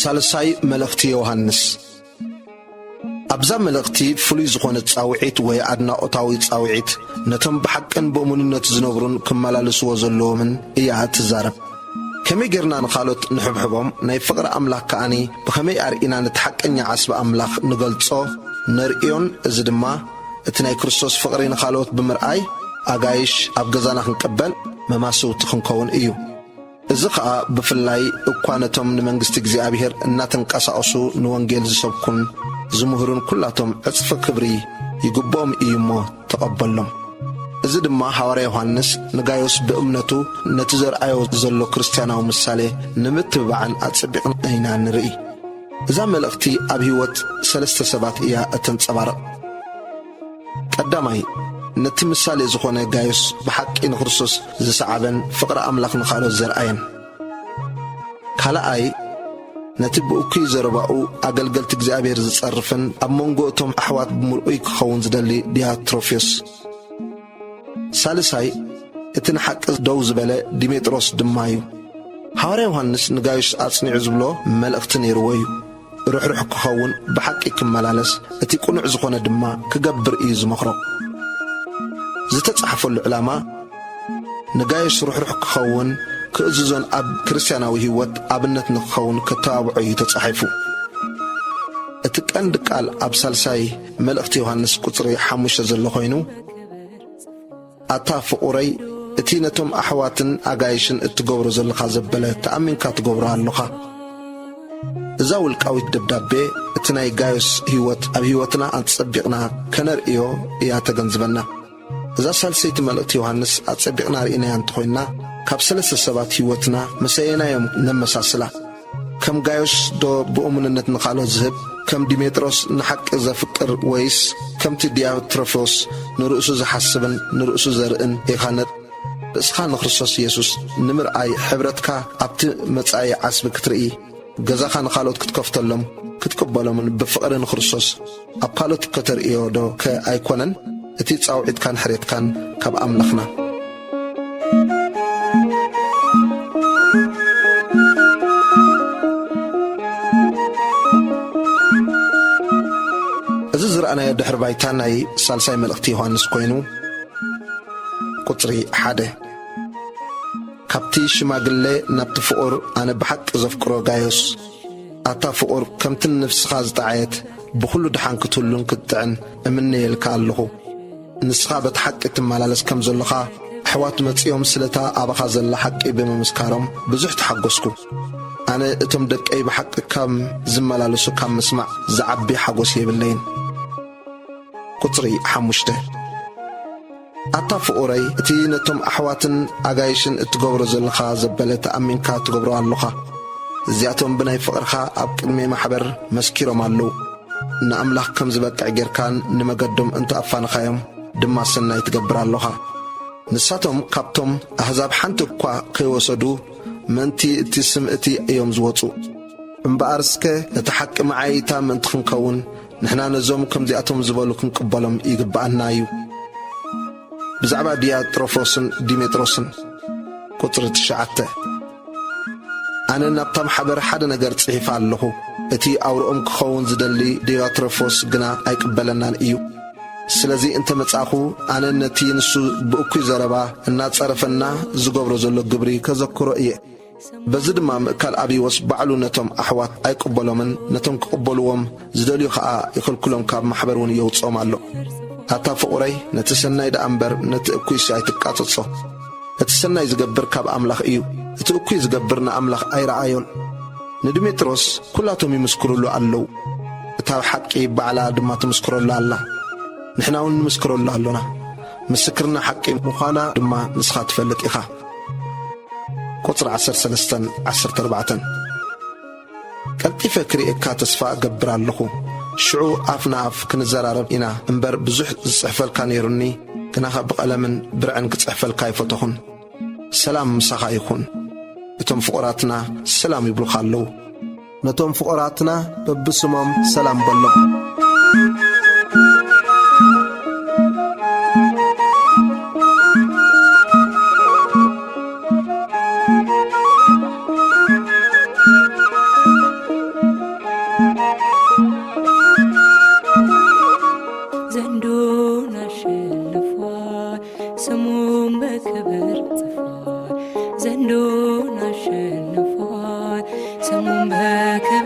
ሳልሳይ መልእኽቲ ዮሃንስ። ኣብዛ መልእኽቲ ፍሉይ ዝኾነ ጻውዒት ወይ ኣድናቖታዊ ጻውዒት ነቶም ብሓቅን ብእሙንነት ዝነብሩን ክመላለስዎ ዘለዎምን እያ እትዛረብ። ከመይ ጌርና ንኻልኦት ንሕብሕቦም፣ ናይ ፍቕሪ ኣምላኽ ከኣኒ ብኸመይ ኣርኢና ነቲ ሓቀኛ ዓስቢ ኣምላኽ ንገልጾ፣ ነርእዮን፣ እዚ ድማ እቲ ናይ ክርስቶስ ፍቕሪ ንኻልኦት ብምርኣይ ኣጋይሽ ኣብ ገዛና ክንቅበል መማስውቲ ክንከውን እዩ። እዚ ኸኣ ብፍላይ እኳ ነቶም ንመንግስቲ እግዚኣብሔር እናተንቀሳቐሱ ንወንጌል ዝሰብኩን ዝምህሩን ኩላቶም ዕጽፊ ክብሪ ይግብኦም እዩ እሞ ተቐበሎም። እዚ ድማ ሃዋርያ ዮሃንስ ንጋዮስ ብእምነቱ ነቲ ዘርኣዮ ዘሎ ክርስትያናዊ ምሳሌ ንምትብባዕን ኣጸቢቕና ኢና ንርኢ። እዛ መልእኽቲ ኣብ ህይወት ሰለስተ ሰባት እያ እተንጸባርቕ። ቀዳማይ፣ ነቲ ምሳሌ ዝኾነ ጋዮስ ብሓቂ ንክርስቶስ ዝሰዓበን ፍቕሪ ኣምላኽ ንኻልኦት ዘርኣየን። ካልኣይ፣ ነቲ ብእኩይ ዘረባኡ ኣገልገልቲ እግዚኣብሔር ዝጸርፍን ኣብ መንጎ እቶም ኣሕዋት ብምርኡይ ክኸውን ዝደሊ ዲያትሮፊዮስ። ሳልሳይ፣ እቲ ንሓቂ ደው ዝበለ ዲሜጥሮስ ድማ እዩ። ሃዋርያ ዮሃንስ ንጋዮስ ኣጽኒዑ ዝብሎ መልእኽቲ ነይርዎ እዩ። ርሕሩሕ ክኸውን፣ ብሓቂ ክመላለስ፣ እቲ ቅኑዕ ዝኾነ ድማ ክገብር እዩ ዝመኽሮ። ዝተጻሕፈሉ ዕላማ፣ ንጋዮስ ርሕሩሕ ክኸውን፣ ክእዝዞን ኣብ ክርስትያናዊ ህይወት ኣብነት ንክኸውን ከተባብዖ እዩ ተጻሒፉ። እቲ ቀንዲ ቃል ኣብ ሳልሳይ መልእኽቲ ዮሃንስ ቁጽሪ ሓሙሽተ ዘሎ ኮይኑ፣ ኣታ ፍቑረይ፣ እቲ ነቶም ኣሕዋትን ኣጋይሽን እትገብሮ ዘለኻ ዘበለ ተኣሚንካ ትገብሮ ኣሎኻ። እዛ ውልቃዊት ደብዳቤ እቲ ናይ ጋዮስ ህይወት ኣብ ህይወትና ኣጸቢቕና ከነርእዮ እያ ተገንዝበና። እዛ ሳልሰይቲ መልእኽቲ ዮሃንስ ኣጸቢቕና ርኢናያ እንተኾይንና፣ ካብ ሰለስተ ሰባት ህይወትና መሰየናዮም ነመሳስላ። ከም ጋዮስ ዶ ብእሙንነት ንኻልኦት ዝህብ፣ ከም ዲሜጥሮስ ንሓቂ ዘፍቅር፣ ወይስ ከምቲ ዲያትሮፎስ ንርእሱ ዝሓስብን ንርእሱ ዘርእን ኢኻ? ነ-፣ ርእስኻ ንክርስቶስ ኢየሱስ ንምርኣይ ሕብረትካ ኣብቲ መጻኢ ዓስቢ ክትርኢ፣ ገዛኻ ንኻልኦት ክትከፍተሎም፣ ክትቅበሎምን ብፍቕሪ ንክርስቶስ ኣብ ካልኦት ከተርእዮ ዶ ከ ኣይኮነን እቲ ጻውዒትካን ሕሬትካን ካብ ኣምላኽና? እዚ ዝረኣናዮ ድሕሪ ባይታ ናይ ሳልሳይ መልእኽቲ ዮሃንስ ኮይኑ፣ ቁጽሪ ሓደ፣ ካብቲ ሽማግለ ናብቲ ፍቑር ኣነ ብሓቂ ዘፍቅሮ ጋዮስ፣ ኣታ ፍቑር፣ ከምቲ ንነፍስኻ ዝጠዓየት ብኹሉ ደሓን ክትህሉን ክትጥዕን እምነየልካ ኣለኹ። ንስኻ በቲ ሓቂ ትመላለስ ከም ዘሎኻ፣ ኣሕዋት መጺኦም ስለታ ኣባኻ ዘላ ሓቂ ብምምስካሮም ብዙሕ ተሓጎስኩ። ኣነ እቶም ደቀይ ብሓቂ ከም ዝመላለሱ ካብ ምስማዕ ዝዓቢ ሓጎስ የብለይን። ቁጽሪ ሓሙሽተ፣ ኣታ ፍቑረይ፣ እቲ ነቶም ኣሕዋትን ኣጋይሽን እትገብሮ ዘለኻ ዘበለ ተኣሚንካ ትገብሮ ኣሎኻ። እዚኣቶም ብናይ ፍቕርኻ ኣብ ቅድሚ ማሕበር መስኪሮም ኣለዉ። ንኣምላኽ ከም ዝበቅዕ ጌርካ ንመገዶም እንተ ኣፋንኻዮም ድማ ሰናይ ትገብር ኣሎኻ። ንሳቶም ካብቶም ኣህዛብ ሓንቲ እኳ ከይወሰዱ፣ ምእንቲ እቲ ስም እቲ እዮም ዝወጹ። እምበኣር እስከ ነቲ ሓቂ መዓይይታ ምእንቲ ክንከውን፣ ንሕና ነዞም ከምዚኣቶም ዝበሉ ክንቅበሎም ይግብኣና እዩ። ብዛዕባ ዲያጥሮፎስን ዲሜጥሮስን። ቁጽሪ ትሽዓተ፣ ኣነ ናብታ ማሕበር ሓደ ነገር ጽሒፈ ኣለኹ። እቲ ኣውርኦም ክኸውን ዝደሊ ዲያጥሮፎስ ግና ኣይቅበለናን እዩ። ስለዚ እንተ መጻእኹ፣ ኣነ ነቲ ንሱ ብእኩይ ዘረባ እናጸረፈና ዝገብሮ ዘሎ ግብሪ ከዘክሮ እየ። በዚ ድማ ምእካል ኣቢዎስ ባዕሉ ነቶም ኣሕዋት ኣይቅበሎምን፣ ነቶም ክቕበልዎም ዝደልዩ ኸኣ ይኽልክሎም፣ ካብ ማሕበር እውን የውጽኦም ኣሎ። ኣታ ፍቑረይ፣ ነቲ ሰናይ ደኣ እምበር ነቲ እኩይሲ ኣይትቃጸጾ። እቲ ሰናይ ዝገብር ካብ ኣምላኽ እዩ፣ እቲ እኩይ ዝገብር ንኣምላኽ ኣይረኣዮን። ንድሜጥሮስ ኩላቶም ይምስክሩሉ ኣለዉ፣ እታ ሓቂ ባዕላ ድማ ትምስክረሉ ኣላ። ንሕና እውን ንምስክረሉ ኣሎና፣ ምስክርና ሓቂ ምዃና ድማ ንስኻ ትፈልጥ ኢኻ። ቁጽሪ ዓሰርተ ሰለስተን ዓሰርተ ኣርባዕተን። ቀልጢፈ ክርእየካ ተስፋ እገብር ኣለኹ። ሽዑ ኣፍ ንኣፍ ክንዘራረብ ኢና እምበር፣ ብዙሕ ዝጽሕፈልካ ነይሩኒ፣ ግናኸ ብቐለምን ብርዕን ክጽሕፈልካ ኣይፈተኹን። ሰላም ምሳኻ ይኹን። እቶም ፍቑራትና ሰላም ይብሉኻ ኣለዉ። ነቶም ፍቑራትና በብስሞም ሰላም በሎም። በክብር ጽፏል፣ ዘንዶን አሸንፏል። ስሙን በክብር